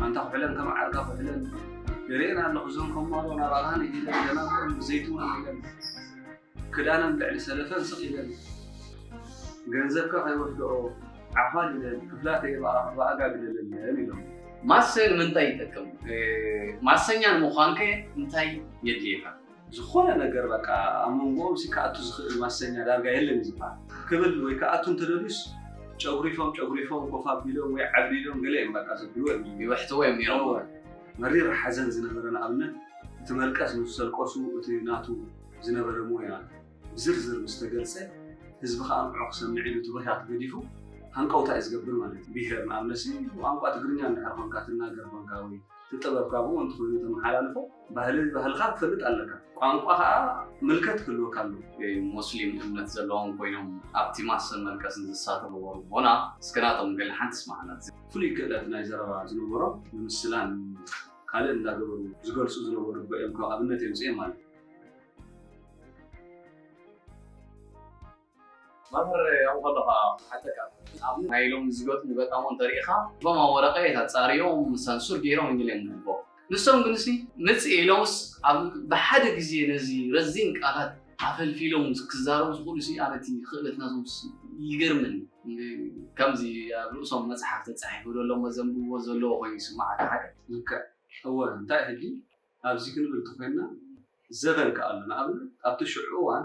እንታ ኩሕለን ከመዓርካ ኩሕለን የርእየን ኣለኹ። እዞም ከማሮ ናብ ኣቕሃን ኢለን ገና ዘይትውን ኢለን ክዳነን ልዕሊ ሰለፈን ስቕ ኢለን ገንዘብካ ከይወስድኦ ዓፋን ኢለን ክፍላተ የብኣ ብኣጋ ግደለለን ኢሎም። ማሰ ንምንታይ ይጠቅም? ማሰኛ ንምዃንከ እንታይ የድልየካ? ዝኾነ ነገር በቃ ኣብ መንጎኦም ሲ ክኣቱ ዝኽእል ማሰኛ ዳርጋ የለን እዩ ዝበሃል። ክብል ወይ ክኣቱ እንተደልዩስ ጨጉሪፎም ጨጉሪፎም ኮፍ ኣቢሎም ወይ ዓቢሎም ገለ እዮም በቃ ዘብልዎ እዮም። ይውሕትዎ እዮም ነይሮም። እወ። መሪር ሓዘን ዝነበረ ንኣብነት እቲ መልቀስ ምስ ተልቀሱ እቲ ናቱ ዝነበረ ሞያ ብዝርዝር ምስ ተገልጸ ህዝቢ ከዓ ንዑ ክሰምዕ ኢሉ እቲ ብኽያት ገዲፉ ሃንቀውታ እዩ ዝገብር ማለት እዩ። ብሄር ንኣብነት ሲ ብቋንቋ ትግርኛ እንድሕር ኮንካ ትናገር ኮንካ ወይ እቲ ጥበብካ ብኡ እንተኾይኑ ተመሓላልፎ ባህሊ ባህልኻ ክትፈልጥ ኣለካ። ቋንቋ ከዓ ምልከት ክህልወካ ኣለዎ። ሙስሊም እምነት ዘለዎም ኮይኖም ኣብቲ ማሰን መልቀስን ዝሳተፍዎ ኣቦና እስከ ናቶም ገለ ሓንቲ ስማዕና። ፍሉይ ክእለት ናይ ዘረባ ዝነበሮም ንምስላን ካልእ እንዳገበሩ ዝገልፁ ዝነበሩ ኣቦ እዮም። ከም ኣብነት የምፅኦም ማለት እዩ። መምህር ያው ከለኻ ሓተካ ኣብ ናይ ሎም ዝገጥሙ ገጣሞ እንተሪኢኻ ቶም ኣብ ወረቀት ኣጻሪዮም ሰንሱር ገይሮም እንግል እዮም ንቦ ንሶም ግን ሲ ምጽእ ኢሎምስ ኣብ ብሓደ ግዜ ነዚ ረዚን ቃላት ኣፈልፊሎም ክዛረቡ ዝኽእሉ ሲ ኣበቲ ክእለት ናቶም ይገርምን ከምዚ ኣብ ርእሶም መጽሓፍ ተጻሒፉ ዘሎ መዘንብዎ ዘለዎ ኮይኑ ይስማዓካ ሓደ እወ እንታይ ሕጂ ኣብዚ ክንብል ተኮይንና ዘበን ከኣ ኣሎ። ንኣብነት ኣብቲ ሽዑ እዋን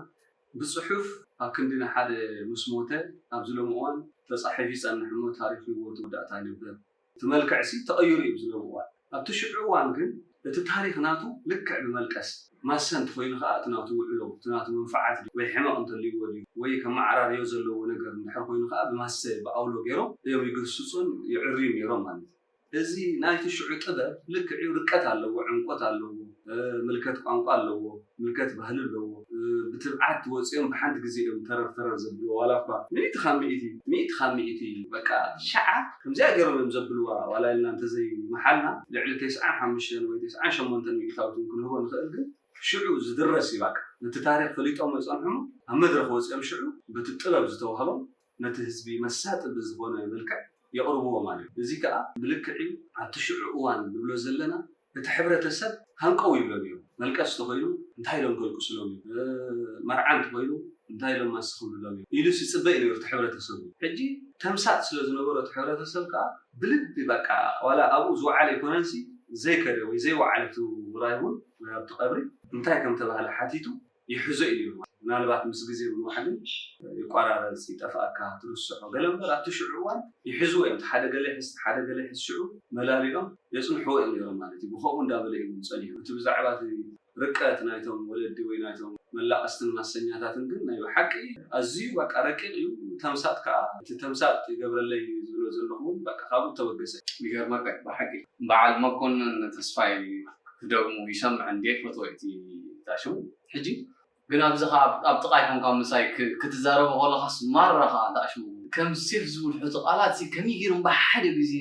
ብጽሑፍ ኣብ ክንዲ ንሓደ ምስ ሞተ ኣብዚ ሎሚ እዋን ተጻሒፉ ይጸንሕ እሞ ታሪኽ ህይወቱ መወዳእታ ይነብር። እቲ መልክዕሲ ተቐይሩ እዩ ኣብዚ ሎሚ እዋን። ኣብቲ ሽዑ እዋን ግን እቲ ታሪኽ ናቱ ልክዕ ብመልቀስ ማሰ እንተኾይኑ ከኣ እቲ ናቱ ውዕሎ እቲ ናቱ መንፍዓት ድዩ ወይ ሕመቕ እንተልይዎ ድዩ ወይ ከመዓራርዮ ዘለዎ ነገር እንድሕር ኮይኑ ከኣ ብማሰ ብኣውሎ ገይሮም እዮም ይግስጹን ይዕርዩ ነይሮም ማለት እዩ። እዚ ናይቲ ሽዑ ጥበብ ልክዕ እዩ፣ ርቀት ኣለዎ፣ ዕምቆት ኣለዎ፣ ምልከት ቋንቋ ኣለዎ፣ ምልከት ባህሊ ኣለዎ። ብትብዓት ወፂኦም ብሓንቲ ግዜ እዮም ተረር ተረር ዘብልዎ፣ ዋላ እኳ ሚእቲ ካብ ሚእቲ፣ ሚእቲ ካብ ሚእቲ በቃ ሸዓ ከምዚኣ ገይሮም እዮም ዘብልዋ፣ ዋላ ኢልና እንተዘይመሓልና ልዕሊ ተስዓን ሓሙሽተን ወይ ተስዓን ሸሞንተን ሚእታዊት እውን ክንህቦ ንኽእል፣ ግን ሽዑ ዝድረስ እዩ። በቃ ነቲ ታሪክ ፈሊጦሞ ይፀንሑ እሞ ኣብ መድረክ ወፂኦም ሽዑ በቲ ጥበብ ዝተዋህቦም ነቲ ህዝቢ መሳጢ ብዝኾነ መልክዕ የቕርብዎ ማለት እዩ። እዚ ከኣ ብልክዕ እዩ። ኣብቲ ሽዑ እዋን ንብሎ ዘለና እቲ ሕብረተሰብ ሃንቀው ይብሎም እዮም። መልቀስ ተኾይኑ እንታይ ኢሎም ከልቅስሎም እዮም? መርዓ እንተኾይኑ እንታይ ኢሎም ማስ ክብልሎም እዮም? ኢሉስ ይጽበ እዩ ነይሩ እቲ ሕብረተሰቡ። ሕጂ ተምሳጥ ስለ ዝነበሮ እቲ ሕብረተሰብ ከኣ ብልቢ በቃ ዋላ ኣብኡ ዝወዓለ ኣይኮነንሲ ዘይከደ ወይ ዘይወዓለ እቲ ውራይ እውን ወይ ኣብቲ ቀብሪ እንታይ ከም ተባህለ ሓቲቱ ይሕዞ እዩ ነይሩ። ምናልባት ምስ ግዜ ብምባሕ ግን ይቋራረፅ፣ ይጠፍኣካ፣ ትርስዖ። ገለ እምበር ኣብቲ ሽዑ እዋን ይሕዝዎ እዮም። ሓደ ገለ ይሕዝ፣ ሓደ ገለ ይሕዝ። ሽዑ መላሊኦም የፅንሕዎ እዮም ነይሮም ማለት እዩ። ብኸምኡ እንዳበለ እዩ እውን ፀኒሑ። እቲ ብዛዕባ እቲ ርቀት ናይቶም ወለዲ ወይ ናይቶም መላቐስትን ማሰኛታትን ግን ናይ ብሓቂ ኣዝዩ በቃ ረቂቕ እዩ። ተምሳጥ ከዓ እቲ ተምሳጥ ይገብረለይ ዝብሎ ዘለኹ እውን በቃ ካብኡ ተበገሰ። ይገርመካ እዩ ብሓቂ በዓል መኮንን ተስፋይ ክደግሙ ይሰምዕ እንዴ ክፈትዎ እቲ ታሽሙ ሕጂ ግን ኣብዚ ከዓ ኣብ ጥቃይ ኮንካ ምሳይ ክትዛረቡ ከለካስ ማራ ከዓ ታሽሙ ከም ሴፍ ዝውልሑ እቲ ቃላት እዚ ከመይ ገይሮም ብሓደ ግዜ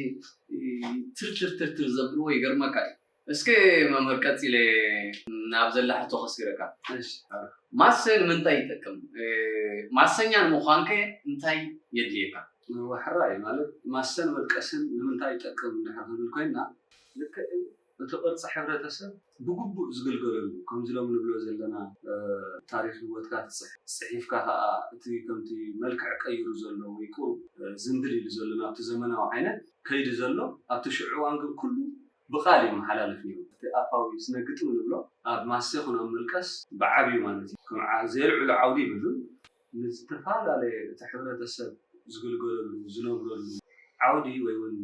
ትርትር ትርትር ዘብልዎ ይገርመካ እዩ እስከ መምህር ቀፂለ ናብ ዘላ ሕቶ ከስግረካ ማሰ ንምንታይ ይጠቅም ማሰኛ ንምኳንከ እንታይ የድልየካ ሕራይ ማለት ማሰን መልቀስን ንምንታይ ይጠቅም እንድሕር ክንብል ኮይንና ልክዕ እቲ ቅርፂ ሕብረተሰብ ብግቡእ ዝግልገለሉ ከምዚ ሎም ንብሎ ዘለና ታሪክ ህወትካ ትፅሕፍ ፅሒፍካ ከዓ እቲ ከምቲ መልክዕ ቀይሩ ዘሎ ወይ ቁሩብ ዝንብል ኢሉ ዘሎ ናብቲ ዘመናዊ ዓይነት ከይዱ ዘሎ ኣብቲ ሽዑ እዋን ግን ኩሉ ብቃል እዩ መሓላልፍ ነይሩ። እቲ ኣፋዊ ስነ ግጥሚ ንብሎ ኣብ ማሰ ይኹን ኣብ መልቀስ ብዓብዩ ማለት እዩ ከም ዓ- ዘይልዕሉ ዓውዲ ይብሉን ንዝተፈላለየ እቲ ሕብረተሰብ ዝግልገለሉ ዝነብረሉ ዓውዲ ወይ እውን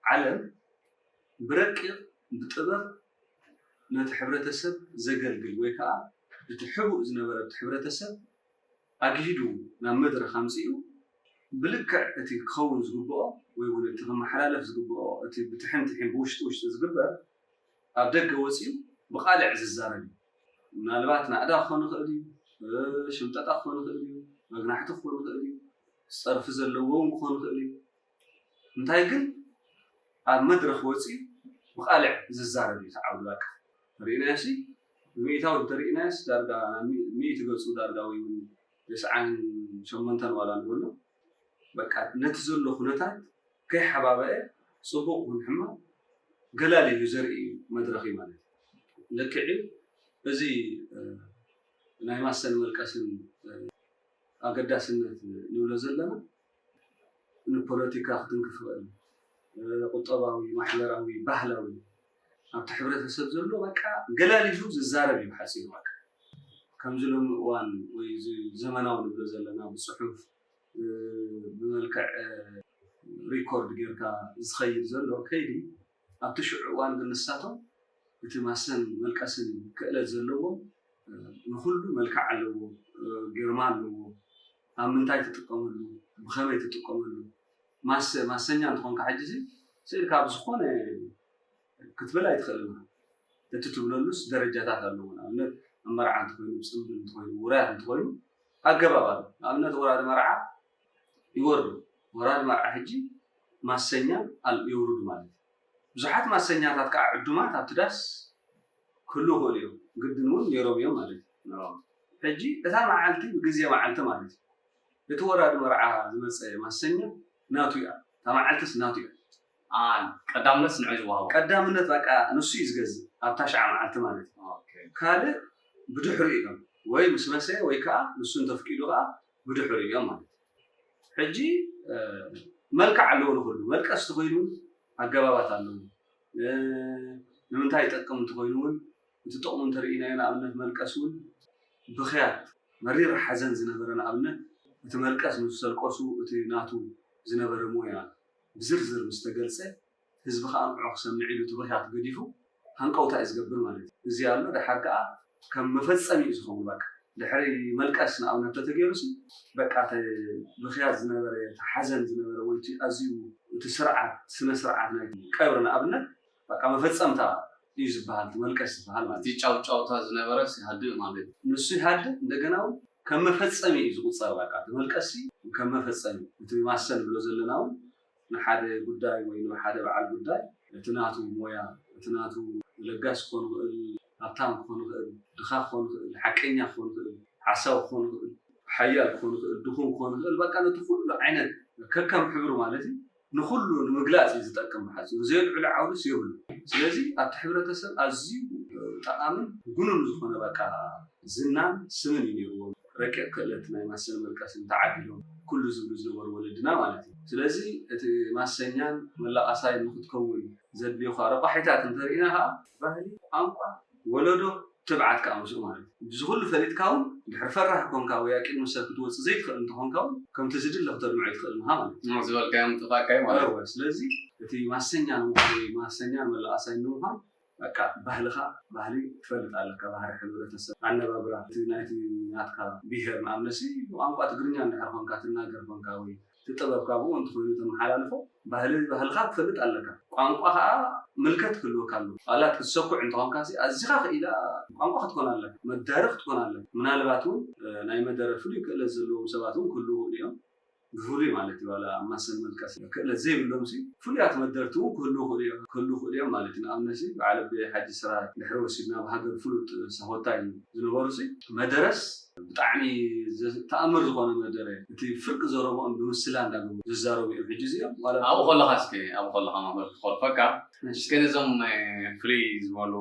ዓለም ብረቂቕ ብጥበብ ነቲ ሕብረተሰብ ዘገልግል ወይ ከዓ እቲ ሕቡእ ዝነበረ እቲ ሕብረተሰብ ኣግሂዱ ናብ መድረኽ ኣምፂኡ ብልክዕ እቲ ክኸውን ዝግብኦ ወይ እውን እቲ ክመሓላለፍ ዝግብኦ እቲ ብትሕን ትሒን ብውሽጢ ውሽጢ ዝግበር ኣብ ደገ ወፂኡ ብቃልዕ ዝዛረብ እዩ። ምናልባት ናእዳ ክኾን ይኽእል እዩ፣ ሽምጠጣ ክኾን ይኽእል እዩ፣ መግናሕቲ ክኾን ይኽእል እዩ፣ ፀርፊ ዘለዎ እውን ክኾን ይኽእል እዩ። እንታይ ግን ኣብ መድረኽ ወፂኡ ብቃልዕ ዝዛረብ እዩ እቲ ዓውዲ በቃ ርኢናዮ ሲ ብሚእታዊ እንተርኢናዮስ ዳርጋ ሚእቲ ገፁ ዳርጋ ወይ እውን ተስዓን ሸሞንተን ዋላ ንበሎ በቃ ነቲ ዘሎ ኩነታት ከይሓባበአ ፅቡቕ ይኹን ሕማቕ ገላል እዩ ዘርኢ መድረኽ እዩ ማለት እዩ። ልክዕ እዩ። እዚ ናይ ማሰን መልቀስን ኣገዳስነት ንብሎ ዘለና ንፖለቲካ ክትንክፍ ይኽእል፣ ቁጠባዊ፣ ማሕበራዊ፣ ባህላዊ ኣብቲ ሕብረተሰብ ዘሎ በቃ ገላሊሉ ዝዛረብ እዩ ሓፂሩ በቃ። ከምዚ ሎሚ እዋን ወይ እዚ ዘመናዊ ንብሎ ዘለና ብፅሑፍ ብመልክዕ ሪኮርድ ጌርካ ዝኸይድ ዘሎ ከይዲ ኣብቲ ሽዑ እዋን ግን ንሳቶም እቲ ማሰን መልቀስን ክእለት ዘለዎም ንኩሉ መልክዕ ኣለዎ፣ ግርማ ኣለዎ። ኣብ ምንታይ ትጥቀመሉ፣ ብኸመይ ትጥቀመሉ፣ ማሰ ማሰኛ እንተኾንካ ሕጂ እዚ ስኢልካ ብዝኾነ ክትብል ኣይትኽእልን። እቲ ትብለሉስ ደረጃታት ኣለዎ። ንኣብነት ኣብ መርዓ እንተኾይኑ፣ ብፅምብል እንተኾይኑ፣ ውራያት እንተኾይኑ ኣገባብ ኣሎ። ንኣብነት ወራዲ መርዓ ይወርዱ። ወራዲ መርዓ ሕጂ ማሰኛ የውርዱ ማለት እዩ። ብዙሓት ማሰኛታት ከዓ ዕዱማት ኣብቲ ዳስ ክህልዉ ይኽእሉ እዮም። ግድን እውን ነይሮም እዮም ማለት እዩ። ሕጂ እታ መዓልቲ ብግዜ መዓልቲ ማለት እዩ። እቲ ወራዲ መርዓ ዝመፀ ማሰኛ ናቱ እያ። እታ መዓልትስ ናቱ እያ። ቀዳምነት ንዑ ዝወሃቦ። ቀዳምነት በቃ ንሱ እዩ ዝገዝእ ኣብታ ሸዓ መዓልቲ ማለት እዩ። ካልእ ብድሕሪኡ እዮም ወይ ምስ መሰየ ወይ ከዓ ንሱ እንተፍቂዱ ከዓ ብድሕሪኡ እዮም ማለት እዩ። ሕጂ መልክዕ ኣለዎ ንኹሉ። መልቀስ ተኾይኑ ኣገባባት ኣለዎ። ንምንታይ ይጠቅም እንተኾይኑ እውን እቲ ጥቕሙ እንተርኢናዮ ንኣብነት መልቀስ እውን ብኽያት መሪር ሓዘን ዝነበረ ንኣብነት እቲ መልቀስ ምስ ተልቀሱ እቲ ናቱ ዝነበረ ሞያ ብዝርዝር ምስ ተገልፀ ህዝቢ ከዓ ንዑ ክሰምዕ ኢሉ እቲ ብኽያት ገዲፉ ሃንቀውታ እዩ ዝገብር ማለት እዩ። እዚ ኣሎ ደሓር ከዓ ከም መፈፀሚ እዩ ዝኸውን በቃ ድሕሪ መልቀስ ንኣብነት ተተገይሩ ሲ በቃ ብኽያት ዝነበረ ሓዘን ዝነበረ ወይ ኣዝዩ እቲ ስርዓት ስነ ስርዓት ናይ ቀብሪ ንኣብነት በቃ መፈፀምታ እዩ ዝበሃል እቲ መልቀስ ዝበሃል ማለት እዩ። ጫውጫውታ ዝነበረ ይሃድእ ማለት እዩ። ንሱ ይሃድእ እንደገና እውን ከም መፈፀሚ እዩ ዝቁፀር በቃ እቲ መልቀስ ሲ ከም መፈፀሚ እቲ ማሰ ንብሎ ዘለና እውን ንሓደ ጉዳይ ወይ ንሓደ በዓል ጉዳይ እቲ ናቱ ሞያ እቲ ናቱ ለጋስ ክኾን ይኽእል፣ ሃብታም ክኾን ይኽእል፣ ድኻ ክኾን ይኽእል፣ ሓቀኛ ክኾን ይኽእል፣ ሓሳዊ ክኾን ይኽእል፣ ሓያል ክኾን ይኽእል፣ ድኹም ክኾን ይኽእል፣ በቃ ነቲ ኩሉ ዓይነት ከከም ሕብሩ ማለት እዩ ንኹሉ ንምግላፅ እዩ ዝጠቅም ብሓፂሩ። ዘየልዕሎ ዓውድስ የብሉን። ስለዚ ኣብቲ ሕብረተሰብ ኣዝዩ ጠቓምን ግኑን ዝኾነ በቃ ዝናን ስምን እዩ ነይርዎም። ረቂቕ ክእለት ናይ ማሰን መልቀስን ተዓዲሎም ኩሉ ዝብሉ ዝነበሩ ወለድና ማለት እዩ። ስለዚ እቲ ማሰኛን መላቓሳይን ንክትከውን ዘድልዩኻ ረቋሒታት እንተርኢና ከዓ ባህሊ፣ ቋንቋ፣ ወለዶ፣ ትብዓት ከዓ ምስኡ ማለት እዩ። እዚ ኩሉ ፈሊጥካ እውን ድሕሪ ፈራህ ኮንካ ወይ ኣቂድሚ ሰብ ክትወፅእ ዘይትኽእል እንተኾንካ እውን ከምቲ ዝድለ ክተድምዖ ኣይትኽእልን ኢኻ ማለት እዩ። ዝበልካዮ ምጥፋእካ እዩ ማለት እዩ። እወ፣ ስለዚ እቲ ማሰኛ ንምዃን ወይ ማሰኛን መላቓሳይን ንምዃን በቃ ባህልኻ ባህሊ ትፈልጥ ኣለካ፣ ባህሪ ሕብረተሰብ፣ ኣነባብራ እቲ ናይቲ ናትካ ብሄር ንኣብነሲ ብቋንቋ ትግርኛ እንድሕር ኮንካ ትናገር ኮንካ ወይ እቲ ጥበብካ ብኡ እንተኾይኑ ተመሓላልፎ ባህሊ ባህልኻ ትፈልጥ ኣለካ። ቋንቋ ከዓ ምልከት ክህልወካ ኣለዎ። ዋላ ክትሰኩዕ እንተኾንካ ሲ ኣዚኻ ክኢላ ቋንቋ ክትኮን ኣለካ፣ መዳሪ ክትኮን ኣለካ። ምናልባት እውን ናይ መደረ ፍሉይ ክእለት ዘለዎም ሰባት እውን ክህልዉ ይኽእሉ እዮም። ብፍሉይ ማለት እዩ ዋላ ኣብ ማሰን መልቀስ ክእለት ዘይብሎም ሲ ፍሉያት መደርቲ እውን ክህልዉ ይኽእሉ እዮም ክህልዉ ይኽእሉ እዮም ማለት እዩ። ንኣብነት ሲ በዓል ኣቦይ ሓጂ ስራይ ድሕሪ ወሲድና ኣብ ሃገር ፍሉጥ ሳሆታይ ዝነበሩ ሲ መደረስ ብጣዕሚ ተኣምር ዝኾነ መደረ እቲ ፍርቂ ዘረብኦም ብምስላ እንዳገበሩ ዝዛረቡ እዮም ሕጂ እዚኦም ዋላ ኣብኡ ከለኻ እስኪ ኣብኡ ከለኻ መምህር ክኸልፈካ እስኪ ነዞም ፍልይ ዝበሉ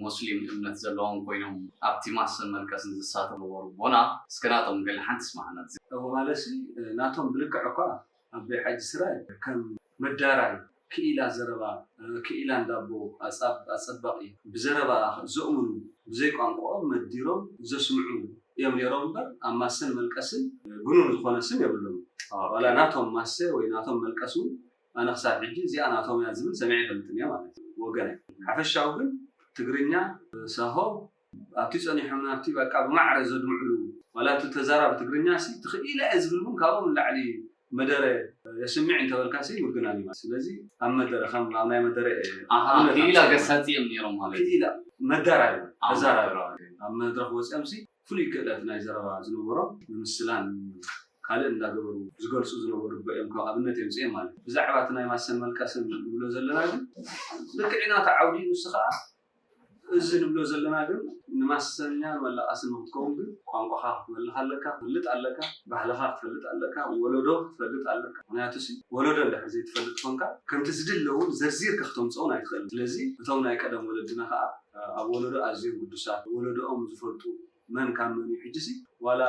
ሙስሊም እምነት ዘለዎም ኮይኖም ኣብቲ ማሰን መልቀስን ዝሳተፉ ዝነበሩ ኣቦና እስኪ ናቶም ገለ ሓንቲ ስማዕና። እሞ ማለትሲ ናቶም ብልክዕ እኳ ኣቦይ ሓጂ ስራይ ከም መዳራይ ክኢላ ዘረባ ክኢላ እንዳቦ ኣፀባቂ ብዘረባ ዘእምኑ ብዘይ ቋንቋኦም መዲሮም ዘስምዑ እዮም ነይሮም እምበር ኣብ ማሰን መልቀስን ግኑን ዝኾነ ስም የብሎም። ዋላ ናቶም ማሰ ወይ ናቶም መልቀስ እውን ኣነ ክሳብ ሕጂ እዚኣ ናቶም እያ ዝብል ሰሚዐ ኣይፈልጥን እየ ማለት እዩ ወገነይ። ሓፈሻዊ ግን ትግርኛ ሳሆ ኣብቲ ፀኒሖም ናብቲ በቃ ብማዕረ ዘድምዕሉ ዋላ እቲ ተዛራቢ ትግርኛ ሲ ትኽኢላ እየ ዝብል እውን ካብኦም ንላዕሊ መደረ የስምዕ እንተበልካ ሲ ውግናን እዩ። ስለዚ ኣብ መደረ ከም ኣብ ናይ መደረ ክኢላ ገሳፂ እዮም ነይሮም ማለት እዩ። ክኢላ መዳራቢ ተዛራቢ ኣብ መድረክ ወፂኦም ሲ ፍሉይ ክእለት ናይ ዘረባ ዝነበሮም ንምስላን ካልእ እንዳገበሩ ዝገልፁ ዝነበሩ እቦ እዮም ካብ ኣብነት የምፅኦም ማለት እዩ። ብዛዕባ እቲ ናይ ማሰን መልቀስን ንብሎ ዘለና ግን ልክዕ ኢና እቲ ዓውዲ ንሱ ከዓ እዚ ንብሎ ዘለና ግን ንማሰኛን መላቐስን ንክትከውን ግን ቋንቋኻ ክትመልኽ ኣለካ፣ ክትፈልጥ ኣለካ፣ ባህልኻ ክትፈልጥ ኣለካ፣ ወለዶ ክትፈልጥ ኣለካ። ምክንያቱ ሲ ወለዶ እንድሕር ዘይትፈልጥ ኮንካ ከምቲ ዝድለ እውን ዘርዚርካ ክተምፅኦን ኣይትኽእል። ስለዚ እቶም ናይ ቀደም ወለድና ከዓ ኣብ ወለዶ ኣዝዮም ግዱሳት፣ ወለዶኦም ዝፈልጡ መን ካብ መን እዩ? ሕጂ ሲ ዋላ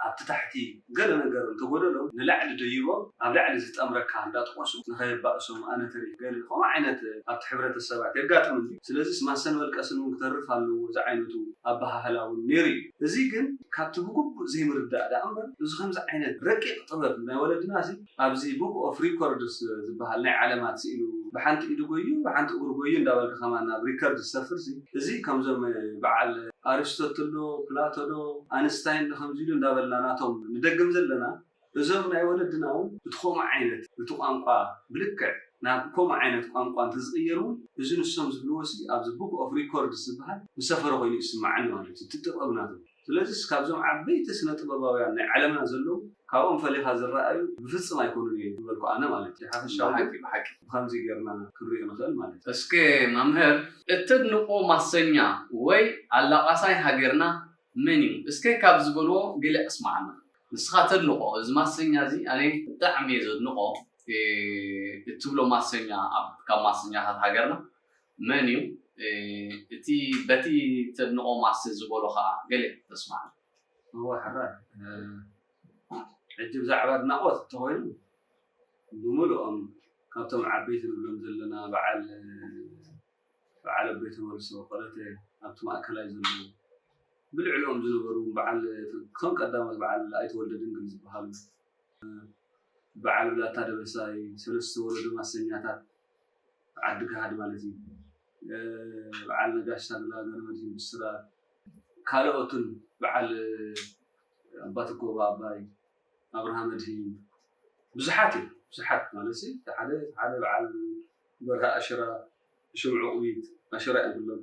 ኣብቲ ታሕቲ ገለ ነገር እንተጎደሎም ንላዕሊ ደይቦም ኣብ ላዕሊ ዝጠምረካ እንዳጠቐሱ ንኸየባእሶም ኣነ ተሪፍ ገለ ከምኡ ዓይነት ኣብቲ ሕብረተሰባት የጋጥም እንዲ። ስለዚ ማሰን መልቀስን እውን ክተርፍ ኣለዎ። እዚ ዓይነቱ ኣበሃህላ እውን ነይሩ እዩ። እዚ ግን ካብቲ ብግቡእ ዘይምርዳእ ደኣ እምበር እዚ ከምዚ ዓይነት ረቂቕ ጥበብ ናይ ወለድና እዚ ኣብዚ ቡክ ኦፍ ሪኮርድስ ዝበሃል ናይ ዓለማት ስኢሉ ብሓንቲ ኢዱ ጎዩ ብሓንቲ እግሩ ጎዩ እንዳበልካ ከማን ናብ ሪከርድ ዝሰፍር እዚ ከምዞም በዓል ኣርስቶትል ዶ ፕላቶ ዶ ኣንስታይን ዶ ከምዚ ኢሉ እንዳበልና ናቶም ንደግም ዘለና እዞም ናይ ወለድና እውን እቲ ከምኡ ዓይነት እቲ ቋንቋ ብልክዕ ናብ ከምኡ ዓይነት ቋንቋ እንተዝቕየር እውን እዚ ንሶም ዝብልዎ ሲ ኣብዚ ቡክ ኦፍ ሪኮርድ ዝበሃል ዝሰፈረ ኮይኑ ይስማዓኒ ማለት እዩ እቲ ጥበብ ናቶም። ስለዚስ ካብዞም ዓበይቲ ስነ ጥበባውያን ናይ ዓለምና ዘለዉ ካብኦም ፈሊኻ ዝረኣዩ ብፍፅም ኣይኮኑን እየ ዝበልኩ ኣነ ማለት እዩ። ሓፈሻዊ ግን ብሓቂ ብሓቂ ብከምዚ ጌርና ክንሪኦ ንኽእል ማለት እዩ። እስከ መምህር እተድንቆ ማሰኛ ወይ ኣላቃሳይ ሃገርና መን እዩ? እስከ ካብ ዝበልዎ ገለ ኣስማዓና። ንስኻ ተድንቆ እዚ ማሰኛ እዚ ኣነ ብጣዕሚ እየ ዘድንቆ እትብሎ ማሰኛ ካብ ማሰኛታት ሃገርና መን እዩ? እቲ በቲ ተድንቆ ማሰ ዝበሎ ከዓ ገለ ተስማዕ። እወ ሕራይ። ሕጂ ብዛዕባ ኣድናቆት እንተኮይኑ ብምሉኦም ካብቶም ዓበይቲ ንብሎም ዘለና በዓል በዓል ኣቦይ ተመልሶ ቆለተ ኣብቲ ማእከላይ ዘለዉ ብልዕሊኦም ዝነበሩ በዓል እቶም ቀዳሞት በዓል ኣይተወልደ ድንግል ዝበሃሉ በዓል ብላታ ደበሳይ ሰለስተ ወለዶ ማሰኛታት ዓዲ ገሃድ ማለት እዩ። በዓል ነጋሽ ሳግላ ገረመድሂን ብስራት ካልኦትን በዓል ኣባትኮባ ኣባይ ኣብርሃ መድሂን ብዙሓት እዮም ብዙሓት ማለት ሓደ ሓደ በዓል በርሃ ኣሽራ ሽምዑ ቁቢት ኣሽራ እዮም ኩሎም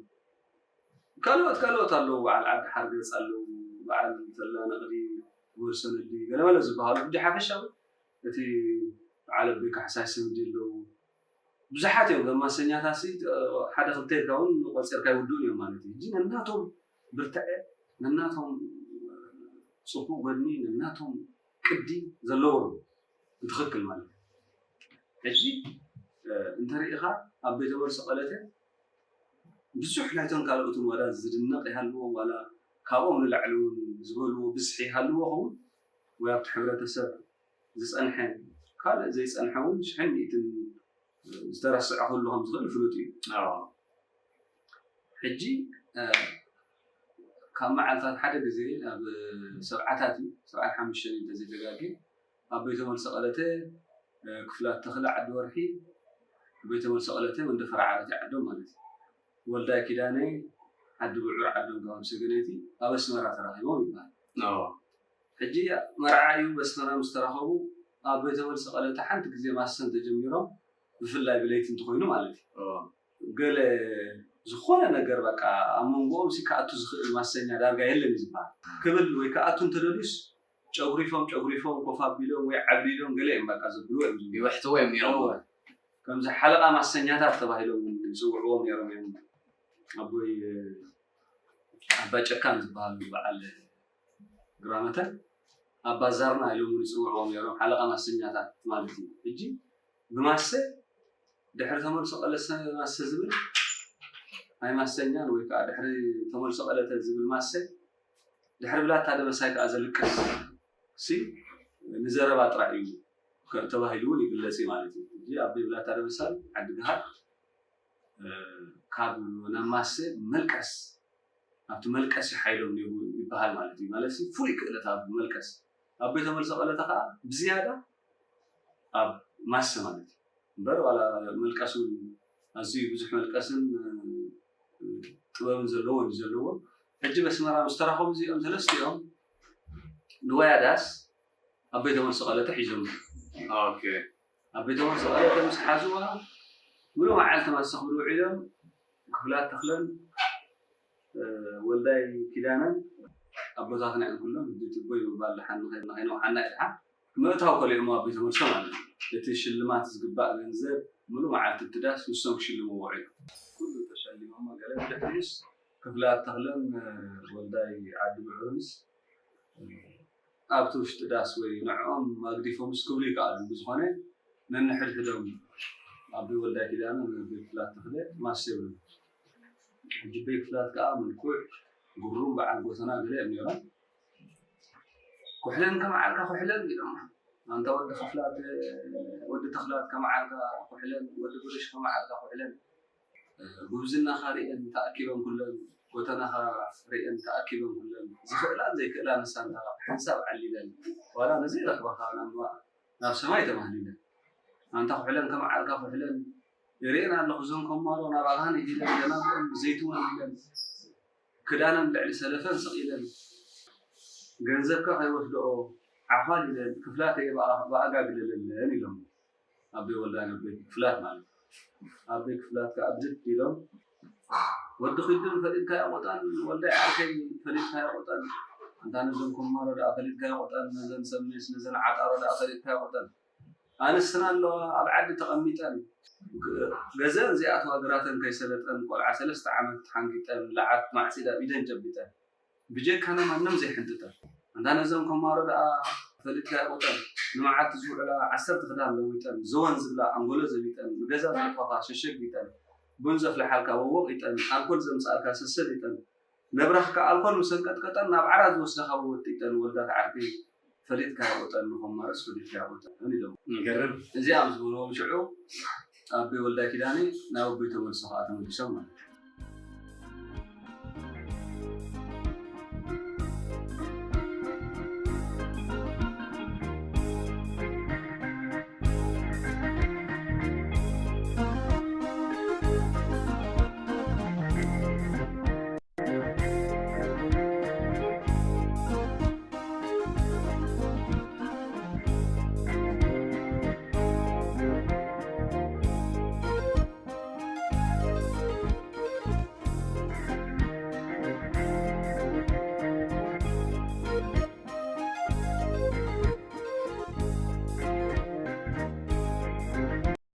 ካልኦት ካልኦት ኣለዉ በዓል ዓዲ ሓርገፅ ኣለዉ በዓል ተላ ነቕዲ ወርሰነዲ ገለመለ ዝበሃሉ ሕጂ ሓፈሻዊ እቲ በዓል ኣቦይ ካሕሳይ ስምዲ ኣለዉ ብዙሓት እዮም ዘማሰኛታት ሓደ ክልተ ኢልካ እውን ቆፂርካ ይውድኡን እዮም ማለት እዩ ሕጂ ነናቶም ብርትዐ ነናቶም ፅቡቅ ጎድኒ ነናቶም ቅዲ ዘለዎም ብትክክል ማለት እዩ ሕጂ እንተሪኢኻ ኣብ ቤተ መልሲ ቀለተ ብዙሕ ናይቶም ካልኦትን ዋላ ዝድነቕ ይሃልዎ ዋላ ካብኦም ንላዕሊ እውን ዝበልዎ ብዝሒ ይሃልዎ ኸውን ወይ ኣብቲ ሕብረተሰብ ዝፀንሐ ካልእ ዘይፀንሐ እውን ሽሕን ሚእትን ዝተረስዐ ክህሉ ከም ዝኽእል ፍሉጥ እዩ። ሕጂ ካብ መዓልታት ሓደ ግዜ ኣብ ሰብዓታት እዩ ሰብዓን ሓሙሽተን እዩ እንተዘይተጋጌ ኣብ ቤተ መልሲ ቀለተ ክፍላት ተኽለ ዓዲ ወርሒ ቤተ መልሲ ቀለተ ወንደ ፈራዓለት ዓዶም ማለት እዩ። ወልዳይ ኪዳነ ዓዲ ብዑር ዓዶም ካብ ሰገነይቲ ኣብ ኣስመራ ተራኺቦም ይበሃል። ሕጂ መርዓ እዩ በስመራ ምስ ተራኸቡ ኣብ ቤተ መልሲ ቀለተ ሓንቲ ግዜ ማሰን ተጀሚሮም ብፍላይ ብለይቲ እንተኮይኑ ማለት እዩ ገለ ዝኾነ ነገር በቃ ኣብ መንጎኦም ሲ ክኣቱ ዝኽእል ማሰኛ ዳርጋ የለን እዩ ዝበሃል ክብል ወይ ክኣቱ እንተደልዩስ ጨጉሪፎም ጨጉሪፎም ኮፍ ኣቢሎም ወይ ዓብዲዶም ገለ እዮም በቃ ዘብልዎ እዮም ይውሕትዎ እዮም ነይሮም እወ። ከምዚ ሓለቓ ማሰኛታት ተባሂሎም ይፅውዕዎም ነይሮም እዮም ኣቦይ ኣባ ጨካን ዝበሃል በዓል ግራመተን ኣባ ዛርና ኢሎም እውን ይፅውዕዎም ነይሮም ሓለቓ ማሰኛታት ማለት እዩ ሕጂ ብማሰ ድሕሪ ተመልሶ ቀለሰ ማሰ ዝብል ኣይማሰኛን ወይ ከዓ ድሕሪ ተመልሶ ቀለተ ዝብል ማሰ ድሕሪ ብላታ ደበሳይ ከዓ ዘልቅስ ሲ ንዘረባ ጥራይ እዩ ተባሂሉ እውን ይግለፅ ማለት እዩ እዚ ኣብ ብላታ ደበሳይ ዓዲ ግሃር ካብ ናብ ማሰ መልቀስ ኣብቲ መልቀስ ሓይሎም ይበሃል ማለት እዩ ማለት ፍሉይ ክእለት ኣብ መልቀስ ኣብ ቤተ መልሰ ቀለተ ከዓ ብዝያዳ ኣብ ማሰ ማለት እዩ እምበር ዋላ መልቀስ እውን ኣዝዩ ብዙሕ መልቀስን ጥበብን ዘለዎ እዩ ዘለዎ ሕጂ በስመራ ምስ ተራኸቡ እዚኦም ሰለስቲኦም ንወያዳስ ኣብ ቤተ መልሲ ቀለተ ሒዞም ኣብ ቤተ መልሲ ቀለተ ምስ ሓዝዋ ሙሉ መዓልቲ ማሰ ክብሉ ውዒሎም ክፍላት ተኽለን ወልዳይ ኪዳነን ኣቦታትና እዮም ኩሎም ህጂ ትቦይ ምባል ድሓን ንኸይነውሓና እዩ ድሓን ምእታው ከሊኦሞ ኣብ ቤተ መልሲ ማለት እዩ እቲ ሽልማት ዝግባእ ገንዘብ ሙሉ መዓልቲ እቲ ዳስ ንሶም ክሽልምዎ ውዒሎም ኩሉ ተሸሊሞሞ ገለ ብድሕሪኡስ ክፍላት ተኽለን ወልዳይ ዓዲ ምዕሩንስ ኣብቲ ውሽጢ ዳስ ወይ ንዕኦም ኣግዲፎምስ ክብሉ ይከኣሉ። ብዝኾነ ነንሕድሕዶም ኣቦይ ወልዳይ ኪዳነ ኣቦይ ክፍላት ተኽለ ማስ ይብሉ። ሕጂ ኣቦይ ክፍላት ከዓ ምልኩዕ ጉሩም በዓል ጎተና ገለ እዮም ነይሮም። ኩሕለን ከመዓልካ ኩሕለን ኢሎም። ኣንታ ወዲ ክፍላት ወዲ ተኽላት ከመዓልካ ኩሕለን ወዲ ብርሽ ከመዓልካ ኩሕለን ጉብዝናኻ ርእየን ተኣኪበን ኩለን ጎተናኻ ርእየን ተኣኪበን ኩለን ዝኽእላን ዘይክእላን ንሳንታ ሓንሳብ ዓሊለን ዋላ ነዘይረኽባኻ ናብ ሰማይ ተማህሊለን ኣንታ ኩሕለን ከመዓልካ ኩሕለን ይርእየን ኣለኹ እዞን ከማሮ ናብ ኣግሃን ኢለን ደናግኦን ብዘይትወን ኢለን ክዳነን ልዕሊ ሰለፈን ስቕ ኢለን ገንዘብካ ከይወስድኦ ዓዃል ኢለን ክፍላተየ ብኣጋ ግለለለን ኢሎም ኣቦይ ወልዳይ ኣቦይ ክፍላት ማለት ኣቦይ ክፍላት ከዓ ብድድ ኢሎም ወዲ ኪዱን ፈሊጥካዮ ቆጠን ወልዳይ ዓርከይ ፈሊጥካዮ ቆጠን ኣንታ ነዞም ኮማሮ ደኣ ፈሊጥካዮ ቆጠን ነዘን ሰሜስ ነዘን ዓጣሮ ደኣ ፈሊጥካዮ ቆጠን ኣንስትና ኣለዋ ኣብ ዓዲ ተቐሚጠን ገዘን ዘይኣትዋ ግራተን ከይሰለጠን ቆልዓ ሰለስተ ዓመት ተሓንጊጠን ለዓት ማዕፂድ ኣብ ኢደን ጨቢጠን ብጀካና ማንም ዘይሕንጥጠን ኣንታ ነዘን ኮማሮ ደኣ ፈሊጥካዮ ቆጠን ንመዓልቲ ዝውዕላ ዓሰርተ ክዳን ለዊጠን ዘወን ዝብላ ኣንጎሎ ዘቢጠን ንገዛ ዘጥፋፋ ሸሸጊጠን ቡን ዘፍልሓልካ ወወቒጠን ኣልኮል ዘምፅኣልካ ሰሰሊጠን ነብራኽካ ኣልኮል ምስ ኣንቀጥቀጠን ናብ ዓራት ዝወስዳኻ ወጢጠን ወልዳት ዓርከይ ፈሊጥካዮ ቆጠን ንኾማሮስ ፈሊጥካዮ ቆጠን ኢሎም ይገርም። እዚኣ ምስ በልዎም ሽዑ ኣቦይ ወልዳይ ኪዳነ ናብ ኣቦይ ተመልሶ ከዓ ተመሊሶም ማለት እዩ።